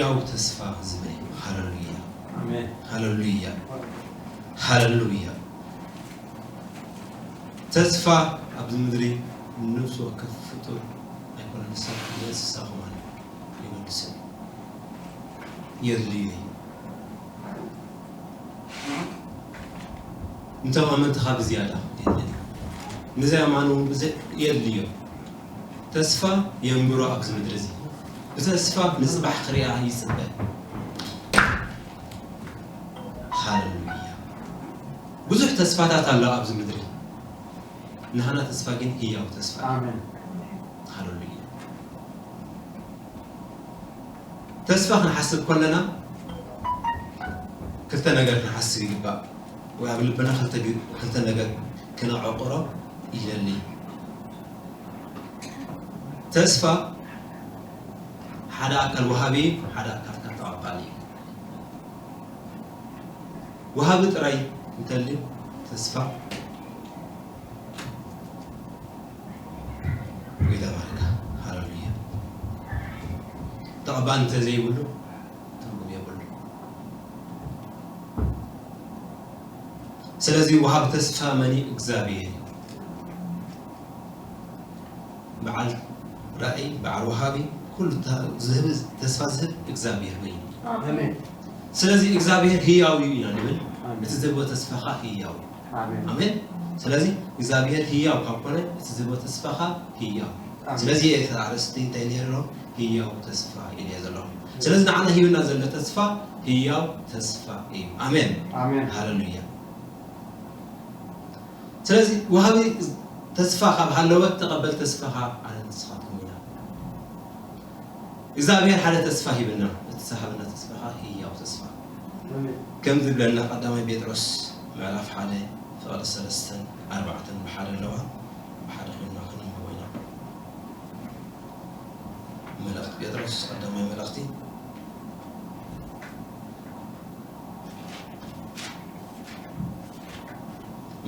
ያው ተስፋ ዝብል እዩ። ሃለሉያ፣ ኣሜን። ሃለሉያ፣ ሃለሉያ። ተስፋ ኣብዚ ምድሪ ንነፍሲ ወከፍ ፍጡር ኣይኮነን፣ ንሰብ ንእንስሳ ከማን ይወድስን የድልዮ እዩ። እንቶም ኣመንቲ ካብ ዝያዳ የድልዮ። ንዘይ ኣማኒ እውን ብዘይ የድልዮ። ተስፋ የንብሮ ኣብዚ ምድሪ እዚ። ብተስፋ ንጽባሕ ክሪኣ ይጽበ። ሃለሉያ። ብዙሕ ተስፋታት ኣሎ ኣብዚ ምድሪ። ንሃና ተስፋ ግን ህያው ተስፋ እዩ። ኣሜን። ሃለሉያ። ተስፋ ክንሓስብ ከለና ክልተ ነገር ክንሓስብ ይግባእ። ወይ ኣብ ልብና ክልተ ግ-፣ ክልተ ነገር ክነዕቁሮ ይደሊ። ተስፋ ሓደ ኣካል ወሃቢ፣ ሓደ ኣካል ከዓ ተቐባሊ። ወሃቢ ጥራይ እንተልዩ ተስፋ ወይ ተባረከ። ሃለሉያ። ተቐባሊ እንተዘይብሉ ትርጉም የብሉ። ስለዚ ወሃቢ ተስፋ መን እዩ? እግዚኣብሔር እዩ። በዓል ራእይ፣ በዓል ወሃቢ፣ ኩሉ ተ-፣ ዝህብ፣ ተስፋ ዝህብ እግዚኣብሔር መን እዩ? ኣሜን። ስለዚ እግዚኣብሔር ህያው እዩ ኢና ንብል። ኣሜን። እቲ ዝህቦ ተስፋኻ ህያው እዩ። ኣሜን። ኣሜን። ስለዚ እግዚኣብሔር ህያው ካብ ኮነ እቲ ዝህቦ ተስፋኻ ህያው እዩ። ኣሜን። ስለዚ እቲ ኣርእስቲ እንታይ ነይሩ? ህያው ተስፋ ኢለ ዘለኹ። ስለዚ ንዓና ሂብና ዘሎ ተስፋ ህያው ተስፋ እዩ። ኣሜን። ኣሜን። ሃለሉያ። ስለዚ ወሃቢ ተስፋ ካብ ሃለወ ተቐበል ተስፋኻ ኣነ ንስኻትኩም ኢና። እግዚኣብሔር ሓደ ተስፋ ሂብና፣ እቲ ዝሃበና ተስፋ ከዓ ህያው ተስፋ። ኣሜን። ከም ዝብለና ቀዳማይ ጴጥሮስ ምዕራፍ ሓደ ፍቕዲ ሰለስተን ኣርባዕተን ብሓደ ኣለዋ፣ ብሓደ ኮይንና ክንንበቦ ኢና። መልእኽቲ ጴጥሮስ ቀዳማይ መልእኽቲ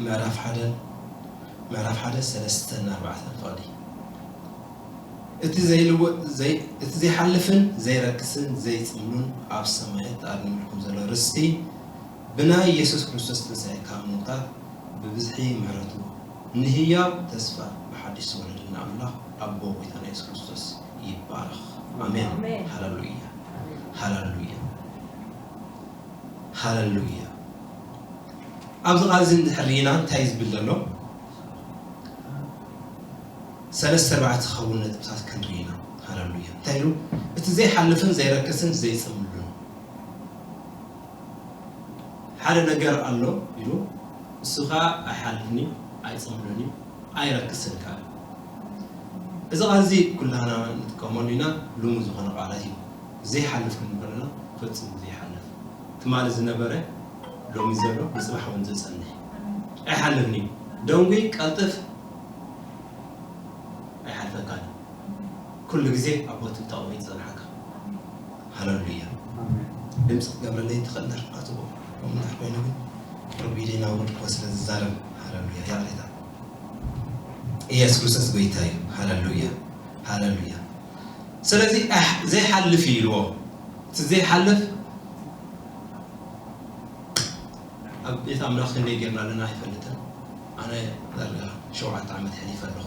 ምዕራፍ ሓደ፣ ምዕራፍ ሓደ ሰለስተን ኣርባዕተን ፍቕዲ። እቲ ዘይልወጥ፣ ዘይ-፣ እቲ ዘይሓልፍን ዘይረክስን ዘይጽምሉን ኣብ ሰማያት ተኣሊሙልኩም ዘሎ ርስቲ ብናይ የሱስ ክርስቶስ ትንሳኤ ካብ ምውታት ብብዝሒ ምሕረቱ ንህያው ተስፋ ብሓድሽ ዝወለደና ኣምላኽ ኣቦ ጎይታና የሱስ ክርስቶስ ይባረኽ። ኣሜን። ኣሜን። ሃለሉያ። ሃለሉያ። ሃለሉያ። ኣብዚ ቃል እዚ እንድሕር ርኢና እንታይ ዝብል ዘሎ? ሰለስተ ኣርባዕተ ዝኸውን ነጥብታት ክንርኢ ኢና። ሃለሉያ። እንታይ ኢሉ? እቲ ዘይሓልፍን ዘይረክስን ዘይጽምሉን ሓደ ነገር ኣሎ ኢሉ፣ እሱ ኸኣ ኣይሓልፍን እዩ፣ ኣይጽምሉን እዩ፣ ኣይረክስን ከኣ። እዚ ቃል እዚ ኩላህና ንጥቀመሉ ኢና፣ ልሙድ ዝኾነ ቃላት እዩ። ዘይሓልፍ ክንብል ከለና ፈጺሙ ዘይሓልፍ። ትማሊ ዝነበረ ሎሚ ዘሎ ንጽባሕ እውን ዝጸንሕ ኣይሓልፍን እዩ። ደንጉይ ቀልጥፍ ኣይሓልፈካን እዩ። ኩሉ ግዜ ኣብ ቦትኡ ተቐሚጡ ዝጸንሓካ። ሃለሉያ። ኣሜን። ድምፂ ክትገብረለይ ትኽእል ነርካ ጽቡቕ። ከምኡ እንድሕር ኮይኑ ግን ቁሩብ ኢደይ ናብ ወድኮ ስለ ዝዛረብ። ሃለሉያ። ያቕሬታ። ኢየሱስ ክርስቶስ ጎይታ እዩ። ሃለሉያ። ሃለሉያ። ስለዚ ኣሕ-፣ ዘይሓልፍ እዩ ኢልዎ። እቲ ዘይሓልፍ ኣብ ቤት ኣምላኽ ክንደይ ጌርና ኣለና ኣይፈልጥን። ኣነ ዳርጋ ሸውዓተ ዓመት የሕሊፈ ኣለኹ።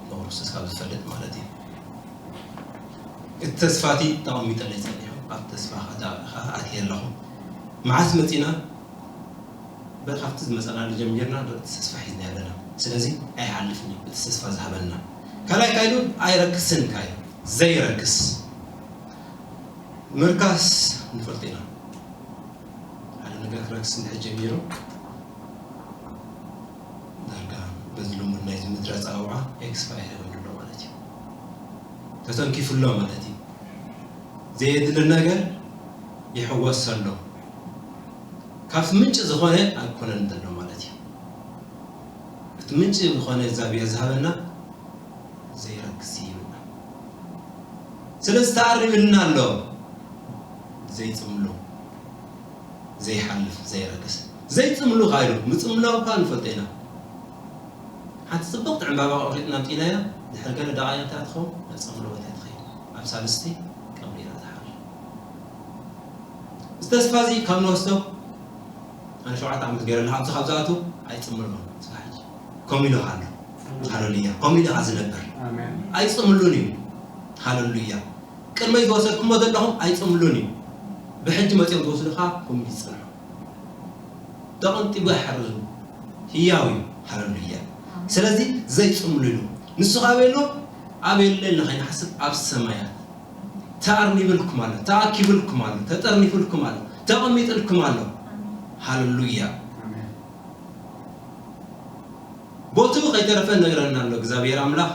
ንክርስቶስ ካብ ዝፈልጥ ማለት እዩ። እቲ ተስፋ እቲ ተቐሚጠለይ ጸኒሑ፣ ኣብ ተስፋ ከኣ ኣትየ ኣለኹ። መዓስ መጺና? በል ካብቲ ዝመጸናሉ ጀሚርና እቲ ተስፋ ሒዝና ኣለና። ስለዚ ኣይሓልፍን እዩ እቲ ተስፋ ዝሃበና። ካልኣይ ካይሉ ኣይረክስን ካዩ፣ ዘይረክስ ምርካስ ንፈልጦ ኢና። ሓደ ነገር ክረክስ እንድሕር ጀሚሩ ዳርጋ በዚ ልሙድ ናይዚ ምድሪ ኣጸዋውዓ ኤክስፓየር ይኸውን ኣሎ ማለት እዩ። ተተንኪፉ ኣሎ ማለት እዩ። ዘየድሊ ነገር ይሕወስ ኣሎ። ካብቲ ምንጪ ዝኾነ ኣይኮነን ዘሎ ማለት እዩ። እቲ ምንጪ ዝኾነ እግዚኣብሔር ዝሃበና ዘይረክስ እዩ ይብልና። ስለዚ ተኣሪምልና ኣሎ። ዘይጽምሉ፣ ዘይሓልፍ፣ ዘይረክስ። ዘይጽምሉ ካይሉ፣ ምጽምሎ እኳ ንፈልጦ ኢና። ሓንቲ ጽብቕቲ ዕምባባ ቆሪጥና ኣምጺእናያ፣ ድሕሪ ገለ ደቓይቕ እንታይ ትኸውን? ናብ ጽምሎ ቦታ ትኸይድ። ኣብ ሳልስቲ ቀምሊላ ትሓር። እዚ ተስፋ እዚ ካብ ንወስዶ ኣነ ሸውዓተ ዓመት ገይረ ኣለኹ። ኣብዚ ካብ ዝኣቱ ኣይጽምሎን። ስራሕ ከምኡ ኢሉ ኣሎ። ሃሌሉያ። ከምኡ ኢሉ ዝነብር። ኣሜን። ኣይጽምሉን እዩ። ሃሌሉያ። ቅድመይ ዝወሰድኩሞ ዘለኹም ኣይጽምሉን እዩ። ብሕጂ መጺኦም ዝወስዱኻ ከምኡ ይጽንሑ። ተቐንጢቡ ኣይሓርዙ። ህያው እዩ። ሃሌሉያ። ስለዚ ዘይጽምሉ ኢሉ። ንሱ ካብ ኣሎ ኣብ የለን ከይንሓስብ ኣብ ሰማያት ተኣርኒብልኩም ኣሎ፣ ተኣኪብልኩም ኣሎ፣ ተጠርኒፍልኩም ኣሎ፣ ተቐሚጥልኩም ኣሎ። ሃሌሉያ። ኣሜን። ቦትኡ ከይተረፈ ነግረና ኣሎ እግዚኣብሔር ኣምላኽ።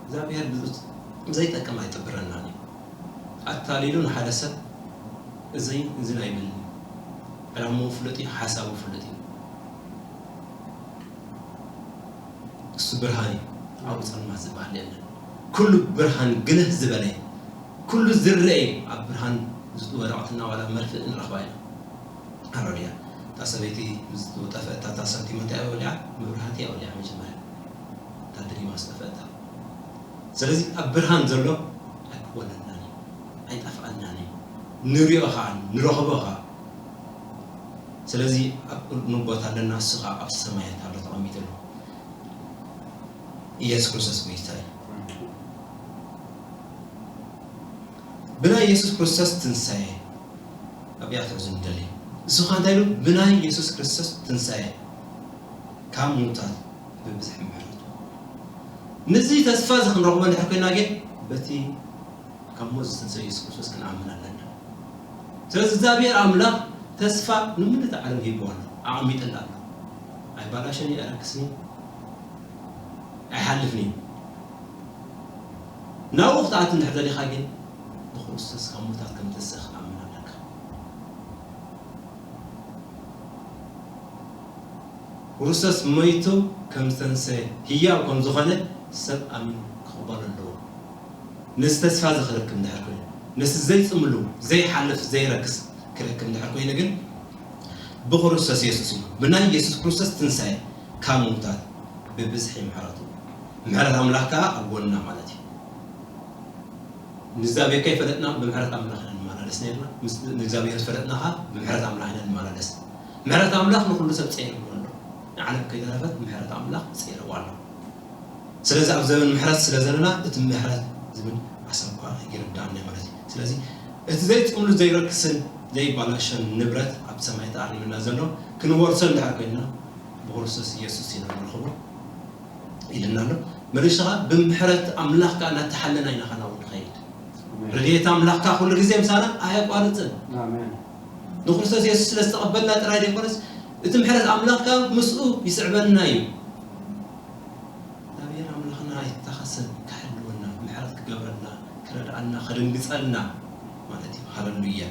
እግዚኣብሔር ብዘይጠቅም ኣይጥብረናን እዩ። ኣታሊሉ ንሓደ ሰብ እዘይ እዝን ኣይብልን እዩ። ዕላምኡ ፍሉጥ እዩ፣ ሓሳቡ ፍሉጥ እዩ። እሱ ብርሃን እዩ፣ ኣብኡ ጸልማት ዝበሃል የለን። ኩሉ ብርሃን ግልህ ዝበለ እዩ። ኩሉ ዝረአ እዩ። ኣብ ብርሃን ዝወደቐትና ዋላ መርፍእ ንረኽባ ኢና። ሃሌሉያ። እታ ሰበይቲ ምስ ዝጠፈአታ እታ ሳንቲም እንታይ እያ ወሊዓ? መብራህቲ እያ ወሊዓ መጀመርያ። እታ ድሪማ ዝጠፈአታ። ስለዚ ኣብ ብርሃን ዘሎ ኣይክወለድናን እዩ። ኣይጠፍኣናን እዩ። ንሪኦ ኸዓ፣ ንረኽቦ ኸዓ። ስለዚ ኣብ ቅድሚ ቦታ ኣለና፣ እሱ ኸዓ ኣብ ሰማያት ኣሎ ተቐሚጡ ኣሎ። ኢየሱስ ክርስቶስ ጎይታ እዩ። ብናይ ኢየሱስ ክርስቶስ ትንሳኤ ኣብያ ትሕዙ ንደሊ። እሱ ኸዓ እንታይ ኢሉ? ብናይ ኢየሱስ ክርስቶስ ትንሳኤ ካብ ምውታት ብብዝሒ ምሕረቱ። ነዚ ተስፋ እዚ ክንረኽቦ እንድሕር ኮይና ግን በቲ ካብ ሞት ዝተንሰ ኢየሱስ ክርስቶስ ክንኣምን ኣለና። ስለዚ እግዚኣብሔር ኣምላኽ ተስፋ ንምልእቲ ዓለም ሂብዋ ኣሎ፣ ኣቐሚጥላ ኣሎ። ኣይባላሸን እዩ፣ ኣይረክስን እዩ፣ ኣይሓልፍን እዩ። ናብኡ ክትኣቱ እንድሕር ደሊኻ ግን ንክርስቶስ ካብ ሙታት ከም ተንስእ ክትኣምን ኣለካ። ክርስቶስ መይቱ ከም ዝተንሰ ህያው ከም ዝኾነ ሰብ ኣሚኑ ክቕበሎ ኣለዎ። ነዚ ተስፋ እዚ ክረክብ እንድሕር ኮይኑ፣ ነዚ ዘይጽምሉ፣ ዘይሓልፍ፣ ዘይረክስ ክረክብ እንድሕር ኮይኑ ግን ብክርስቶስ የሱስ እዩ። ብናይ የሱስ ክርስቶስ ትንሳኤ ካብ ምውታት ብብዝሒ ምሕረቱ፣ ምሕረት ኣምላኽ ከኣ ኣብ ጎንና ማለት እዩ። ንእግዚኣብሔር ከይፈለጥና ብምሕረት ኣምላኽ ኢና ንመላለስ ነርና። ምስ ንእግዚኣብሔር ዝፈለጥና ከኣ ብምሕረት ኣምላኽ ኢና ንመላለስ። ምሕረት ኣምላኽ ንኹሉ ሰብ ጸይርዎ ኣሎ። ንዓለም ከይተረፈት ምሕረት ኣምላኽ ጸይርዋ ኣሎ። ስለዚ ኣብ ዘመን ምሕረት ስለ ዘለና እቲ ምሕረት ዝብል ሓሳብ እኳ ይርዳእና ማለት እዩ። ስለዚ እቲ ዘይጽምሉ ዘይረክስን ዘይባላሸን ንብረት ኣብ ሰማይ ተኣሪምና ዘሎ ክንወርሶ እንድሕር ኮይንና ብክርስቶስ ኢየሱስ ኢና ንረኽቦ ኢልና ኣሎ። መሪሽ ኸዓ ብምሕረት ኣምላኽ ከኣ እናተሓለና ኢና ኸናው ንኸይድ። ኣሜን። ረድኤት ኣምላኽ ከኣ ኩሉ ግዜ ምሳና ኣየቋርጽን። ኣሜን። ንክርስቶስ የሱስ ስለ ዝተቐበልና ጥራይ ዘይኮነስ፣ እቲ ምሕረት ኣምላኽ ከኣ ምስኡ ይስዕበና እዩ። እግዚኣብሔር ኣምላኽና ኣይታኸሰን ክሕልወና፣ ምሕረት ክገብረልና፣ ክረድኣና፣ ክድንግጸልና ማለት እዩ። ሃሌሉያ።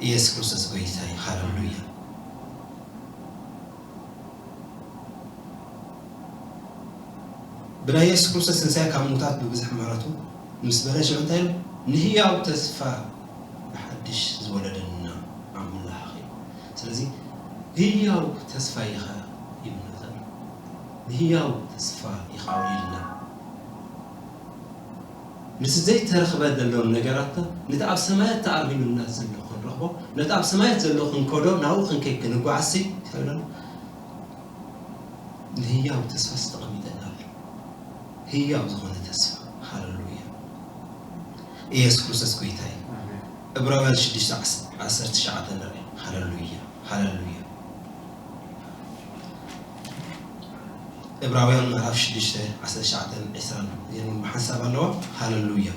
ኢየሱስ ክርስቶስ ጎይታ እዩ። ሃሌሉያ። ብናይ የሱስ ክርስቶስ ትንሳኤ ካብ ምዉታት ብብዝሒ ምሕረቱ ምስ በለ ሽዑ እንታይ ኢሉ? ንህያው ተስፋ ብሓድሽ ዝወለደና ኣምላኽ እዩ። ስለዚ ህያው ተስፋ ኢኻ ይብለና ዘሎ። ንህያው ተስፋ ኢኻ ወሊድና። ነቲ ዘይተረኽበ ዘሎ ነገራትና፣ ነቲ ኣብ ሰማያት ተኣሪምና ዘሎ ክንረኽቦ፣ ነቲ ኣብ ሰማያት ዘሎ ክንከዶ፣ ናብኡ ክንከይድ ክንጓዓዝሲ፣ እንታይ ኢሉ ኣሎ? ንህያው ተስፋ ዝተቐሚጠና ኣሎ። ህያው ዝኾነ ተስፋ። ሃሌሉያ። ኢየሱስ ክርስቶስ ጎይታ እዩ። ኣሜን። ዕብራውያን ሽዱሽተ ዓሰርተ ትሽዓተ ንርኢ። ሃሌሉያ። ሃሌሉያ። ዕብራውያን ምዕራፍ ሽዱሽተ ዓሰርተ ትሽዓተ ዒስራን እዚኣን ብሓንሳብ ኣለዋ። ሃሌሉያ።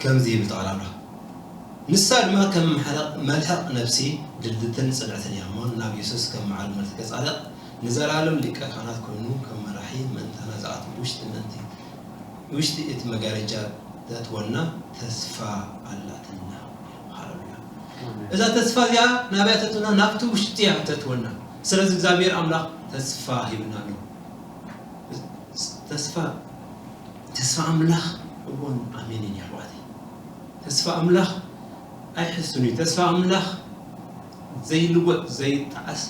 ከምዚ ይብል ጠቕላላ። ንሳ ድማ ከም መሕረቕ-፣ መልሕቕ ነፍሲ ድልድልትን ጽንዕትን እያ እሞ፣ ናብ የሱስ ከም መዓር መልክዕ ጻድቕ ንዘለኣለም ሊቀ ካህናት ኮይኑ ከም መራሒ ምእንታና ዝኣቱ ውሽጢ ምእንቲ፣ ውሽጢ እቲ መጋረጃ ተእትወና ተስፋ ኣላትና። ሃሌሉያ። ኣሜን። እዛ ተስፋ እዚኣ ናብያ ተእትወና? ናብቲ ውሽጢ እያ ተእትወና። ስለዚ እግዚኣብሔር ኣምላኽ ተስፋ ሂብና ኣሎ። ተስፋ፣ ተስፋ ኣምላኽ እወን ኣሜን እዩ ኣሕዋተይ። ተስፋ ኣምላኽ ኣይሕሱን እዩ። ተስፋ ኣምላኽ ዘይልወጥ፣ ዘይጣዓስ፣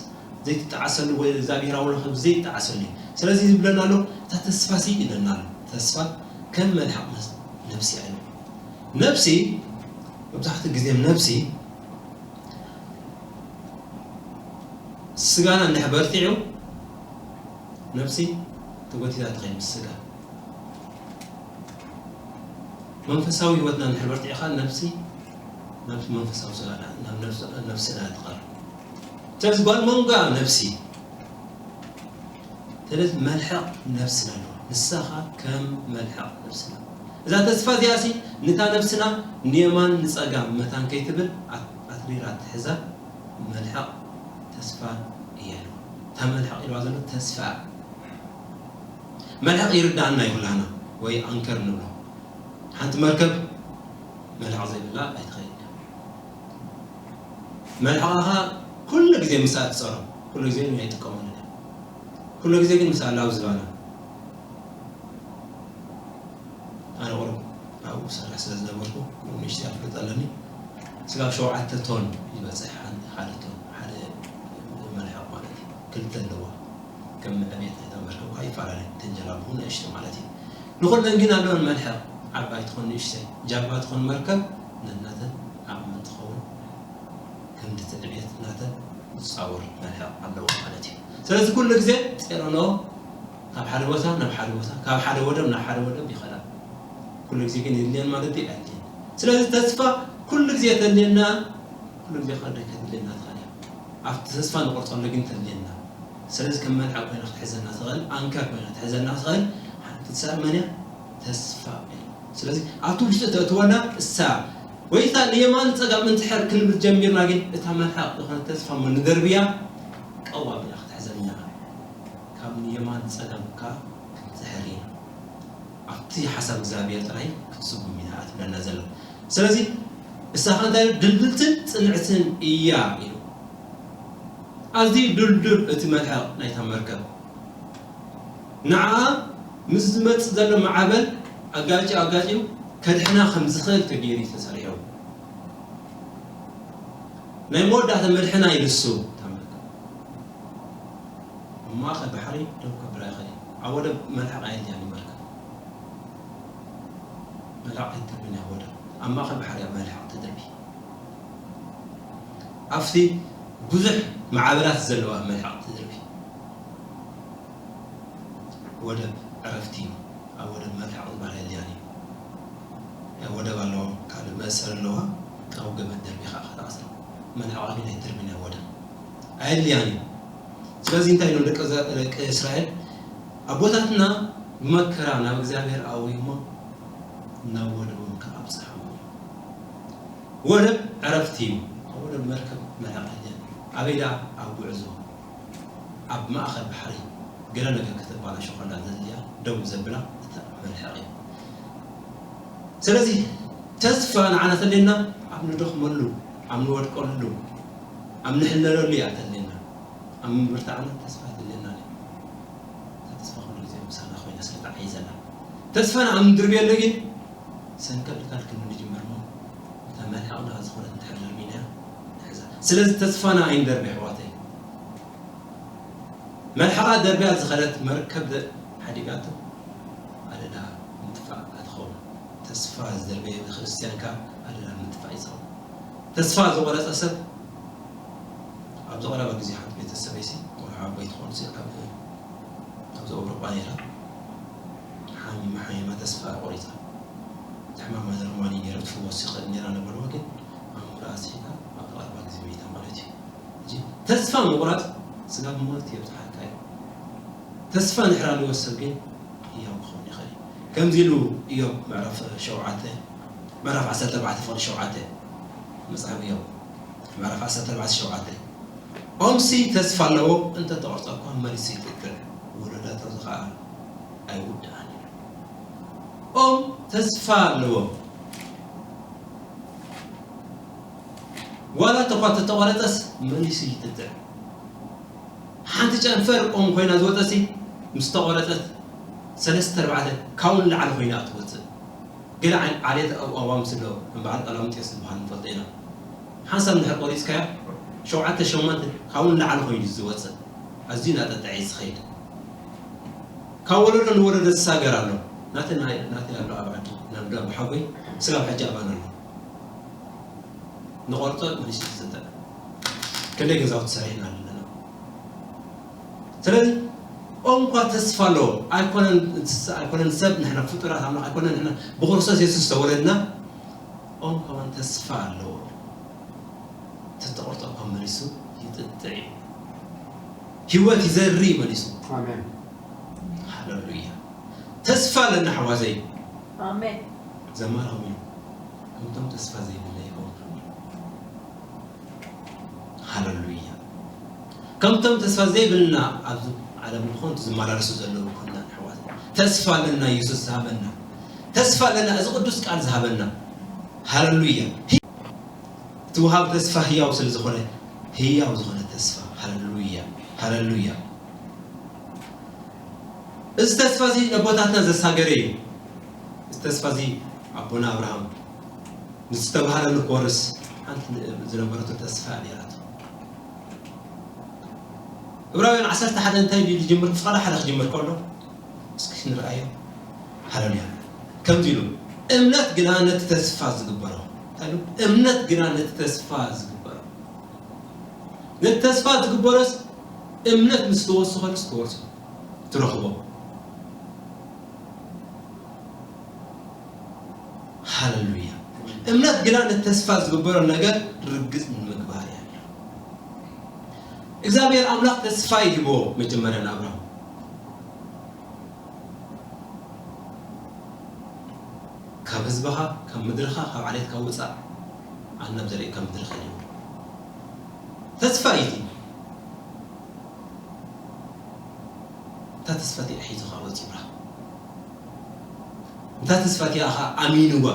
ዘይትጠዓሰሉ ወይ እግዚኣብሔር ኣምላኽ ዘይትጠዓሰሉ እዩ። ስለዚ ዝብለና ኣሎ፣ እታ ተስፋ ሲ ኢለና ኣሎ። ተስፋ ከም መልሕቕ ነፍሲ እያ። ነፍሲ፣ መብዛሕትኡ ግዜ ነፍሲ፣ ስጋና እንድሕር በርቲዑ፣ ነፍሲ ተጎቲታ ትኸይድ ምስ ስጋ። መንፈሳዊ ህይወትና እንድሕር በርቲዑ ኸኣ ነፍሲ ናብ መንፈሳዊ ስጋና፣ ናብ ነፍስ-፣ ነፍስና ትቐርብ። ስለዚ ጓል መንጎ ነፍሲ፣ ስለዚ መልሕቕ ነፍስና ኣለዋ። ንሳ ኸኣ ከም መልሕቕ ነፍስና። እዛ ተስፋ እዚኣሲ ነታ ነፍስና ንየማን ንጸጋም መታን ከይትብል ኣት-፣ ኣትሪራ ትሕዛ መልሕቕ ተስፋ እያ ኢልዋ። እታ መልሕቕ ኢልዋ ዘሎ ተስፋ። መልሕቕ ይርዳእና እዩ ኩላህና፣ ወይ ኣንከር ንብሎ። ሓንቲ መርከብ መልሕቕ ዘይብላ ኣይትኸይድ። መልሕቓኻ ኩሉ ግዜ ምስኣ ትጸሮ፣ ኩሉ ግዜ ኣይጥቀመሉን እያ። ኩሉ ግዜ ግን ምስኣ ኣላ ኣብ ዝባና። ኣነ ቁሩብ ኣብኡ ክሰርሕ ስለ ዝነበርኩ፣ ቁሩብ ንእሽተይ ኣፍልጦ ኣለኒ። ስጋብ ሸውዓተ ቶን ይበጽሕ፣ ሓንቲ፣ ሓደ ቶን፣ ሓደ መልሕቕ ማለት እዩ። ክልተ ኣለዋ። ከም ዕብየት ናይታ መርከብ ከኣ ይፈላለ፣ እተን ጀላቡ ንእሽቶ ማለት እዩ። ንኹለን ግን ኣለወን መልሕቕ፣ ዓባይ ትኹን ንእሽተይ፣ ጃልባ ትኹን መርከብ፣ ነናተን ዓቕመን ትኸውን፣ ክንዲ እቲ ዕብየት ናተን ዝጻወር መልሕቕ ኣለወን ማለት እዩ። ስለዚ ኩሉ ግዜ ጼሮኖ ካብ ሓደ ቦታ ናብ ሓደ ቦታ፣ ካብ ሓደ ወደብ ናብ ሓደ ወደብ ይኸዳ። ኩሉ ግዜ ግን የድልየን ማለት ድዩ? ኣየድልየን። ስለዚ ተስፋ ኩሉ ግዜ ተድልየና፣ ኩሉ ግዜ ከኣ ደይ ከተድልየና ትኽእል እያ። ኣብቲ ተስፋ ንቆርጸሉ ግን ተድልየና። ስለዚ ከም መልሕቕ ኮይና ክትሕዘና ትኽእል፣ ኣንከር ኮይና ክትሕዘና ትኽእል፣ ሓንቲ ትሰርሕ መን እያ? ተስፋ እያ። ስለዚ ኣብቲ ውሽጢ ተእትወና እሳ፣ ወይ እታ ንየማን ጸጋም እንትሕር ክንብል ጀሚርና፣ ግን እታ መልሕቕ ዝኾነት ተስፋ እሞ ንደርብያ፣ ቀዋሚና ክትሕዘና። ካብ ንየማን ጸጋም ከኣ ክንትሕር ኢና። ኣብቲ ሓሳብ እግዚኣብሔር ጥራይ ክንስጉም ኢና ትብለና ዘላ። ስለዚ እሳ ኸኣ እንታይ ኢሉ? ድልድልትን ጽንዕትን እያ ኢሉ። ኣዝዩ ድልዱል እቲ መልሕቕ ናይታ መርከብ። ንዓኣ ምስ ዝመጽእ ዘሎ ማዕበል ኣጋጭ ኣጋጭ ከድሕና ከም ዝኽእል ተገይሩ እዩ ተሰሪሑ። ናይ መወዳእታ መድሕና እዩ ንሱ። እታ መርከብ ኣብ ማእከል ባሕሪ ደው ከብላ ይኽእል እዩ። ኣብ ወደብ መልሕቕ ኣየድልያን እዩ መርከብ። መልሕቕ ኣይትድርብን እያ ወደብ። ኣብ ማእከል ባሕሪ እያ መልሕቕ ትድርቢ። ኣብቲ ብዙሕ ማዕበላት ዘለዋ መልሕቕ ትድርቢ። ወደብ ዕረፍቲ እዩ። ኣብ ወደብ መልሕቕ ዝበሃል ኣየድልያን እዩ። ወደብ ኣለዋ፣ ካልእ መእሰሪ ኣለዋ። ኣብኡ ገመድ ደርቢኻ ክትኣስራ። መልሕቓ ግን ኣይትድርብን እያ ወደብ። ኣየድልያን እዩ። ስለዚ እንታይ ኢሎም ደቂ ዘ-፣ ደቂ እስራኤል? ኣቦታትና ብመከራ ናብ እግዚኣብሔር ኣእውይሞ ናብ ወደቦም ከኣ ኣብጽሓሞ። ወደብ ዕረፍቲ እዩ። ኣብ ወደብ መርከብ መልሕቕ የለን። ኣበይ ደኣ? ኣብ ጉዕዞ። ኣብ ማእከል ባሕሪ ገለ ነገር ከተባላሾ ከላ ዘድልያ ደው ዘብላ እታ መልሕቕ እያ። ስለዚ ተስፋ ንዓና ተድልየና ኣብ ንደኽመሉ፣ ኣብ ንወድቀሉ፣ ኣብ ንሕለለሉ እያ ተድልየና። ኣብ ምብርታዕና ተስፋ ተድልየና እያ። እታ ተስፋ ኩሉ ግዜ ምሳና ኮይና ስለ ትዓዪ ዘላ። ተስፋና ኣብ ንድርብየሉ ግን ሰንከል ኢልካ ክንጅምር እሞ እታ መልሕቕና ዝኾነት እንድሕር ደርቢናያ ንሕዛ። ስለዚ ተስፋና ኣይንደርቢ ኣሕዋተይ። መልሕቓ ደርብያ ዝኸደት መርከብ ደ-፣ ሓዲጋቶ ኣደዳ ምጥፋእ ኣትኸውን። ተስፋ ዝደርበየ ክርስትያን ከኣ ኣደዳ ምጥፋእ እዩ ዝኸውን። ተስፋ ዝቖረጸ ሰብ ኣብዚ ቀረባ ግዜ ሓንቲ ቤተሰበይሲ ቆልዓ ዓባይ ትኾንሲ ኣብ፣ ኣብዚ ኣውሮጳ ነይራ። ሓሚማ፣ ሓሚማ ተስፋ ቆሪጻ። እቲ ሕማማ ኖርማል እዩ ነይሩ፣ ትፍወስ ይኽእል ነይራ ነበርዋ፣ ግን ኣእምሮኣ ኣስሒታ ኣብ ቀረባ ግዜ መይታ ማለት እዩ። ሕጂ ተስፋ ምቑራጽ ስጋብ ሞት የብጽሓካ እዩ። ተስፋ እንድሕር ኣለዎ ሰብ ግን ህያው ክኸውን ይኽእል እዩ። ከምዚ ኢሉ ኢዮብ ምዕራፍ ሸውዓተ፣ ምዕራፍ ዓሰርተ ኣርባዕተ ፍቕዲ ሸውዓተ፣ መጽሓፍ ኢዮብ ምዕራፍ ዓሰርተ ኣርባዕተ ሸውዓተ፣ ኦምሲ ተስፋ ኣለዎ፣ እንተ ተቖርጸ እኳ መሊሱ ይጥጥዕ፣ ውለደቱ ኸኣ ኣይውድኣን እዩ። ኦም ተስፋ ኣለዎ፣ ዋላ እኳ ተተቖረጸስ መሊሱ ይጥጥዕ። ሓንቲ ጨንፈር ኦም ኮይና ዝወጸሲ ምስ ተቖረጸት ሰለስተ ኣርባዕተ ካብኡ ንላዕሊ ኮይና እያ ትወጽእ። ገለ ዓይን ዓሌት ኣብ ኣዋምስ ኣሎ፣ ከም በዓል ቀላውንጤስ ዝበሃል ንፈልጦ ኢና። ሓንሳብ እንድሕር ቆሪጽካያ፣ ሸውዓተ ሸሞንተ ካብኡ ንላዕሊ ኮይኑ ዝወፅእ፣ ኣዝዩ እናጠጠዐ እዩ ዝኸይድ። ካብ ወለዶ ንወለዶ ዝሳገር ኣሎ። ናተይ ናይ ናተይ ኣሎ ኣብ ዓዲ ናብ ዳ ብሓጎይ ስጋብ ሕጂ ኣባና ኣሎ። ንቆርጾ መሊሱ ዝጥዕ። ክንደይ ገዛውቲ ሰሪሕና ኣለና። ስለዚ ኦም እኳ ተስፋ ኣለዎ። ኣይኮነን እንስሳ ኣይኮነን ሰብ፣ ንሕና ፍጡራት ኣምላኽ ኣይኮነን። ንሕና ብክርስቶስ የሱስ ዝተወለድና። ኦም ከማን ተስፋ ኣለዎ። ተተቆርጦ እኳ መሊሱ ይጥጥዕ እዩ። ህይወት ይዘሪ መሊሱ። ኣሜን። ሃለሉያ። ተስፋ ኣለና ሓዋዘይ። ኣሜን። ዘማራዊ ከምቶም ተስፋ ዘይብልና ይኸውን። ሃለሉያ። ከምቶም ተስፋ ዘይብልና ኣብዚ ዓለም ዝኾን ዝመላለሱ ዘለዉ ኩና ኣሕዋት፣ ተስፋ ኣለና። ኢየሱስ ዝሃበና ተስፋ ኣለና። እዚ ቅዱስ ቃል ዝሃበና። ሃለሉያ። እቲ ወሃብ ተስፋ ህያው ስለ ዝኾነ፣ ህያው ዝኾነ ተስፋ። ሃለሉያ። ሃለሉያ። እዚ ተስፋ እዚ ነቦታትና ዘሳገረ እዩ። እዚ ተስፋ እዚ ኣቦና ኣብርሃም ንዝተባህለሉ ክወርስ ሓንቲ ዝነበረቶ ተስፋ እያ ነይራቶ። ዕብራውያን ዓሰርተ ሓደ እንታይ ድዩ ዝጅምር? ፍቓድ ሓደ ክጅምር ከሎ እስኪ ንርኣዮ። ሃለሉያ። ከምዚ ኢሉ፣ እምነት ግና ነቲ ተስፋ ዝግበሮ፣ እንታይ ኢሉ? እምነት ግና ነቲ ተስፋ ዝግበሮ፣ ነቲ ተስፋ ዝግበሮስ እምነት ምስ ተወስኸሉስ ትወርሶ፣ ትረኽቦ። ሃለሉያ። እምነት ግና ነቲ ተስፋ ዝግበሮ ነገር ርግጽ ንምግባር እያ። እግዚኣብሔር ኣምላኽ ተስፋ ይህቦ መጀመርያ ንኣብርሃም። ካብ ህዝብኻ፣ ካብ ምድርኻ፣ ካብ ዓሌትካ ውጻእ፣ ኣነ ናብ ዘርእየካ ምድሪ ኸይድ። ተስፋ እዩ እቲ። እታ ተስፋ እቲኣ ሒዙ ኸዓ ወጺኡ ብርሃን። እታ ተስፋ እቲኣ ኸዓ ኣሚንዋ፣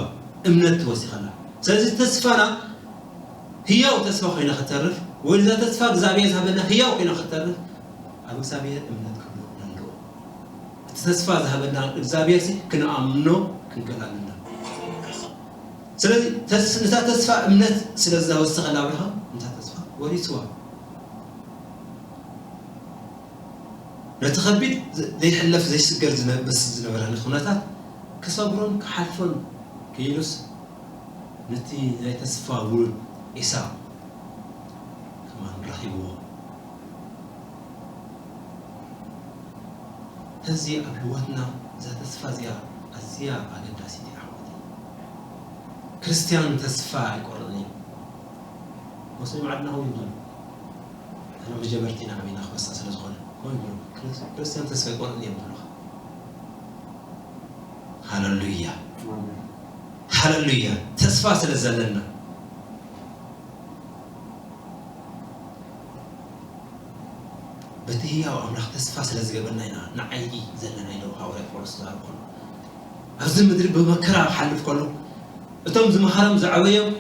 እምነት ትወሲኸላ። ስለዚ ተስፋና ህያው ተስፋ ኮይና ክተርፍ፣ ወይ እዛ ተስፋ እግዚኣብሔር ዝሃበና ህያው ኮይና ክተርፍ፣ ኣብ እግዚኣብሔር እምነት ክህልወና ኣለዎ። እቲ ተስፋ ዝሃበና እግዚኣብሔር ሲ ክንኣምኖ ክንክእል ኣለና። ስለዚ ተስ-፣ ነታ ተስፋ እምነት ስለ ዝወሰኸላ ኣብርሃም፣ ነታ ተስፋ ወሪስዋ። ነቲ ከቢድ ዘ-፣ ዘይሕለፍ ዘይስገር ዝነ-፣ በስ ዝነበረ ኩነታት ክሰግሮን ክሓልፎን ክኢሉስ፣ ነቲ ናይ ተስፋ ውሉድ ኤሳው ከማን ረኺብዎ። ሕዚ ኣብ ህይወትና እዛ ተስፋ እዚኣ ኣዝያ ኣገዳሲት እያ ኣሕዋተይ። ክርስትያን ተስፋ ኣይቆርጥን እዩ። ወሰን ዓድና ከምኡ ይብሉ። ኣነ መጀመርቲና ኣሚና ክበሳ ስለ ዝኾነ ከምኡ ይብሉ። ክርስ-፣ ክርስትያን ተስፋ ኣይቆርጥን እዮም ዝብሉኻ። ሃለሉያ። ሃለሉያ። ተስፋ ስለ ዘለና። በቲ ህያው ኣምላኽ ተስፋ ስለ ዝገበርና ኢና ንዓይዲ ዘለና ኢሉ ሃዋርያ ጳውሎስ ዝዛረብ ከሎ። ኣብዚ ምድሪ ብመከራ ክሓልፍ ከሎ፣ እቶም ዝመሃሮም ዝዓበዮም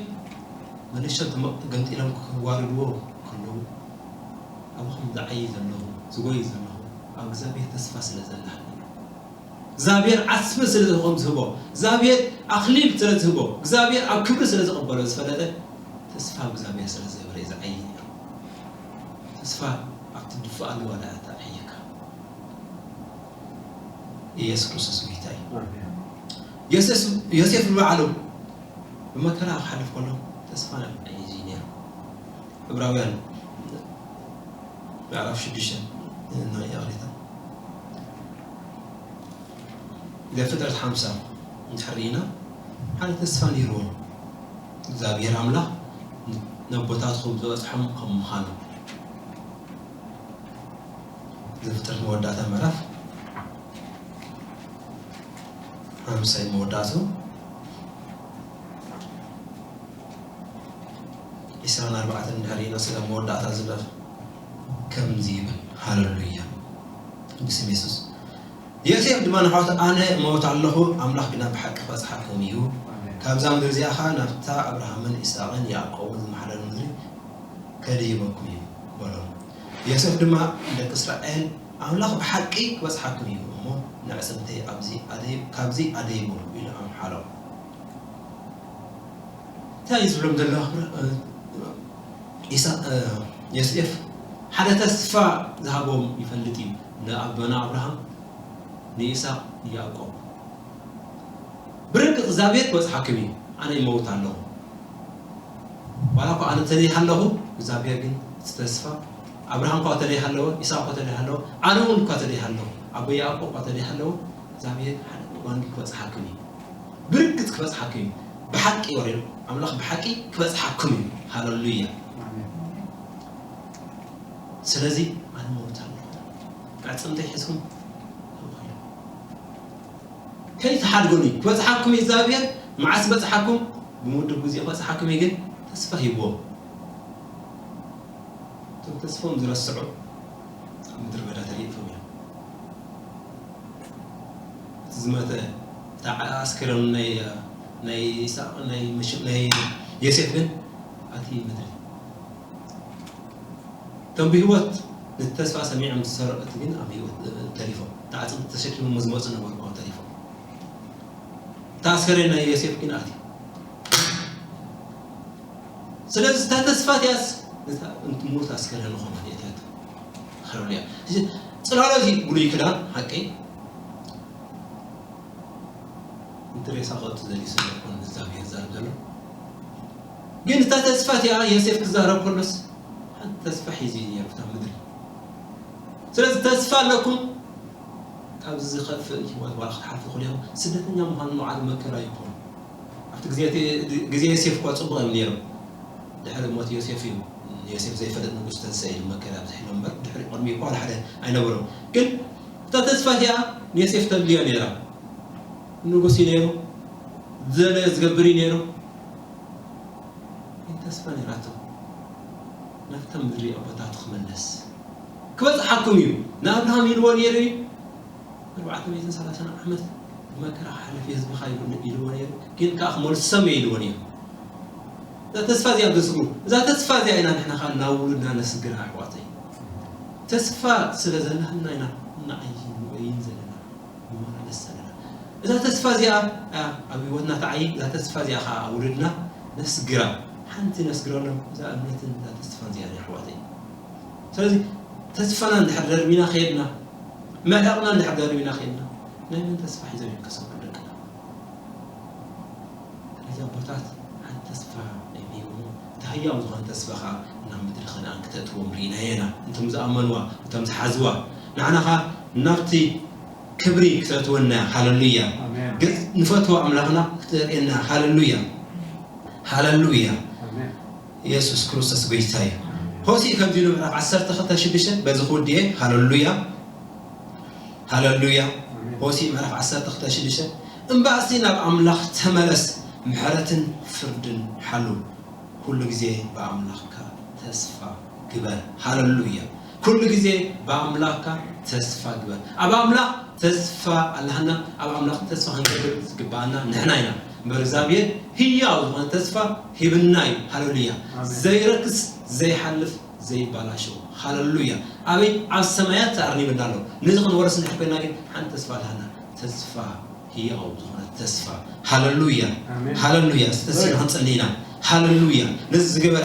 መለሻ ተመ-፣ ገምጢሎም ክዋርድዎ ከለዉ፣ ኣብኹም ዝዓዪ ዘለኹ፣ ዝጎዪ ዘለኹ፣ ኣብ እግዚኣብሔር ተስፋ ስለ ዘላህልና። እግዚኣብሔር ዓስቢ ስለ ዝኾም ዝህቦ፣ እግዚኣብሔር ኣኽሊል ስለ ዝህቦ፣ እግዚኣብሔር ኣብ ክብሪ ስለ ዝቐበሎ ዝፈለጠ፣ ተስፋ ኣብ እግዚኣብሔር ስለ ዝገበረ እዩ ዝዓዪ ነይሩ። ተስፋ ኣብቲ ድፋእ ኣለዋ ደኣ ተዓይካ። ኢየሱስ ክርስቶስ ጎይታ እዩ። ዮሴፍ፣ ዮሴፍ ንባዕሉ ብመከራ ክሓልፍ ከሎ ተስፋ እዩ ነይሩ። ዕብራውያን ምዕራፍ ሽዱሽተ ናይ ይቕሬታ። ዘፍጥረት ሓምሳ እንድሕር ርኢና፣ ሓደ ተስፋ ነይርዎ። እግዚኣብሔር ኣምላኽ ነቦታትኩም ዝበጽሖም ከም ምዃኑ። ዘፍጥረት መወዳእታ ምዕራፍ ሓምሳ እዩ መወዳእቱ። ዒስራን ኣርባዕተን እንድሕር ርኢና ስለ መወዳእታ ዝብለ ከምዚ ይብል። ሃለሉያ። ብስም የሱስ። ዮሴፍ ድማ ንኣሕዋቱ፣ ኣነ እመውት ኣለኹ፣ ኣምላኽ ግና ብሓቂ ክበጽሓኩም እዩ። ካብዛ ምድሪ እዚኣ ኸኣ ናብታ ኣብርሃምን ይስሐቅን ያዕቆብን ዝመሓለሉ ምድሪ ከድይበኩም እዩ በሎም። ዮሴፍ ድማ ንደቂ እስራኤል፣ ኣምላኽ ብሓቂ ክበጽሓኩም እዩ እሞ፣ ንኣዕጽምተይ ኣብዚ ኣደይ-፣ ካብዚ ኣደይቦም ኢሉ ኣምሓሎም። እንታይ እዩ ዝብሎም ዘሎ? ኢሳ-፣ እ፣ ዮሴፍ ሓደ ተስፋ ዝሃቦም ይፈልጥ እዩ። ንኣቦና ኣብርሃም፣ ንይስሐቅ፣ ንያዕቆብ። ብርግጽ እግዚኣብሔር ክበጽሓኩም እዩ። ኣነ ይመውት ኣለኹ። ዋላ እኳ ኣነ ተደይሃለኹ፣ እግዚኣብሔር ግን እቲ ተስፋ፣ ኣብርሃም እኳ ተደይሃለወ፣ ኢሳቅ እኳ ተደይሃለወ፣ ኣነ እውን እኳ ተደይሃለኹ፣ ኣቦይ ያዕቆብ እኳ ተደይሃለወ፣ እግዚኣብሔር ሓደ እዋን ክበጽሓኩም እዩ። ብርግጽ ክበጽሓኩም እዩ። ብሓቂ ወሪዱ፣ ኣምላኽ ብሓቂ ክበጽሓኩም እዩ። ሃለሉያ። ኣሜን። ስለዚ ኣነ መውት ኣለኹ። ኣዕጽምተይ ሒዝኩም ከይትሓድጉኒ፣ ክበጽሓኩም እዩ እግዚኣብሔር። መዓስ በጽሓኩም? ብምድብ ግዜ ክበጽሓኩም እዩ፣ ግን ተስፋ ሂብዎም። እቶም ተስፎም ዝረስዑ ኣብ ምድሪ በዳ ተሪፎም እዮም። እቲ ዝመተ፣ እታ ኣስከሬኑ ናይ፣ ናይ ኢሳቅ፣ ናይ ምሽ-፣ ናይ ዮሴፍ ግን ኣቲ ምድሪ። እቶም ብህይወት ነቲ ተስፋ ሰሚዖም ዝሰረዑት ግን ኣብ ህይወት፣ እ፣ ተሪፎም። እታ ኣጽምቲ ተሸኪሞም ዝመጹ ነበሩ፣ ካብኡ ተሪፎም። እታ ኣስከሬን ናይ ዮሴፍ ግን ኣትዩ። ስለዚ እታ ተስፋ እቲኣስ፣ ነታ እንቲ ሙት ኣስከሬን ዝኾነ እቲኣቶ። ሃሌሉያ። እዚ ጽላሎ እዚ ብሉይ ክዳን፣ ሓቀይ፣ እንተ ሬሳ ክቐቱ ዘድሊ ሰብ ኣይኮነን እግዚኣብሔር ዝዛረብ ዘሎ። ግን እታ ተስፋ እቲኣ ዮሴፍ ክዛረብ ከሎስ፣ ሓንቲ ተስፋ ሒዙ እዩ ነይሩ፣ እታ ምድሪ። ስለዚ ተስፋ ኣለኩም፣ ካብዚ ዝኸፍእ ህይወት ዋላ ክትሓልፉ ክኢልኩም፣ ስደተኛ ምዃን ንባዕሉ መከራ ይኹን። ኣብቲ ግዜ እቲ፣ ግዜ ዮሴፍ እኳ ጽቡቕ እዮም ነይሮም። ድሕሪ ሞት ዮሴፍ እዩ፣ ዮሴፍ ዘይፈልጥ ንጉስ ተንስአ ኢሉ መከራ ኣብዚሕሎም እምበር፣ ድሕሪ ቅድሚኡ እኳ ዋላ ሓደ ኣይነበሮም። ግን እታ ተስፋ እቲኣ ንዮሴፍ ተድልዮ ነይራ። ንጉስ እዩ ነይሩ፣ ዝደለዮ ዝገብር እዩ ነይሩ። ግን ተስፋ ነይራቶ። ናብታ ምድሪ ኣቦታቱ ክምለስ። ክበጽሓኩም እዩ። ንኣብርሃም ኢልዎ ነይሩ እዩ። ኣርባዕተ ሚእትን ሰላሳን ዓመት ብመከራ ክሓልፍ እዩ ህዝብኻ ኢሉ፣ ኢልዎ ነይሩ። ግን ከኣ ክመልሶም እየ ኢልዎ ነይሩ። እዛ ተስፋ እዚኣ ኣብ ዘስግሩ፣ እዛ ተስፋ እዚኣ ኢና ንሕና ከኣ ናብ ውሉድና ነስግራ ኣሕዋተይ። ተስፋ ስለ ዘለና ኢና ንዓይን ንበይን ዘለና። ንመላለስ ዘለና። እዛ ተስፋ እዚኣ፣ ኣ፣ ኣብ ህይወትና ትዓዪ፣ እዛ ተስፋ እዚኣ ኸዓ ኣብ ውሉድና ነስግራ። ሓንቲ ነስግረሎም፣ እዛ እምነትን እዛ ተስፋን እዚኣ እያ፣ ኣሕዋተይ። ስለዚ፣ ተስፋና እንድሕር ደርቢና ኸይድና፣ መልሕቕና እንድሕር ደርቢና ኸይድና፣ ናይ መን ተስፋ ሒዞም እዮም ክሰብሩ ደቅና? ስለዚ ኣቦታት ሓንቲ ተስፋ እዮም ሂቦሞ። እቲ ህያው ዝኾነ ተስፋ ኸዓ ናብ ምድሪ ከነኣን ክተእትዎም ርኢናዮ ኢና። እቶም ዝኣመንዋ፣ እቶም ዝሓዝዋ፣ ንዓና ኸዓ ናብቲ ክብሪ ክተእትወና እያ። ሃለሉያ። ኣሜን። ገጽ ንፈትዎ ኣምላኽና ክተርእየና። ሃለሉያ። ሃለሉያ። ኣሜን። የሱስ ክርስቶስ ጎይታ እዩ። ሆሴዕ ከምዚ ኢሉ ምዕራፍ ዓሰርተ ክልተ ሽዱሽተ በዚ ክውድእ እየ። ሃለሉያ። ሃለሉያ። ኣሜን። ሆሴዕ ምዕራፍ ዓሰርተ ክልተ ሽዱሽተ፣ እምበኣሲ ናብ ኣምላኽ ተመለስ፣ ምሕረትን ፍርድን ሓሉ። ኩሉ ግዜ ብኣምላኽካ ተስፋ ግበር። ሃለሉያ። ኩሉ ግዜ ብኣምላኽካ ተስፋ ግበር። ኣብ ኣምላኽ ተስፋ ኣለሃና። ኣብ ኣምላኽ ተስፋ ክንገብር ዝግብኣና ንሕና ኢና። እምበር እግዚኣብሔር ህያው ዝኾነ ተስፋ ሂብና እዩ። ሃለሉያ። ኣሜን። ዘይረክስ፣ ዘይሓልፍ፣ ዘይባላሾ። ሃለሉያ። ኣበይ? ኣብ ሰማያት ተኣርኒብና ኣሎ። ነዚ ክንወርስ እንድሕር ኮይና ግን ሓንቲ ተስፋ ኣለሃና። ተስፋ ህያው ዝኾነ ተስፋ። ሃለሉያ። ኣሜን። ሃለሉያ። ተስፋ ክንጽሊ ኢና። ሃለሉያ። ነዚ ዝገበረ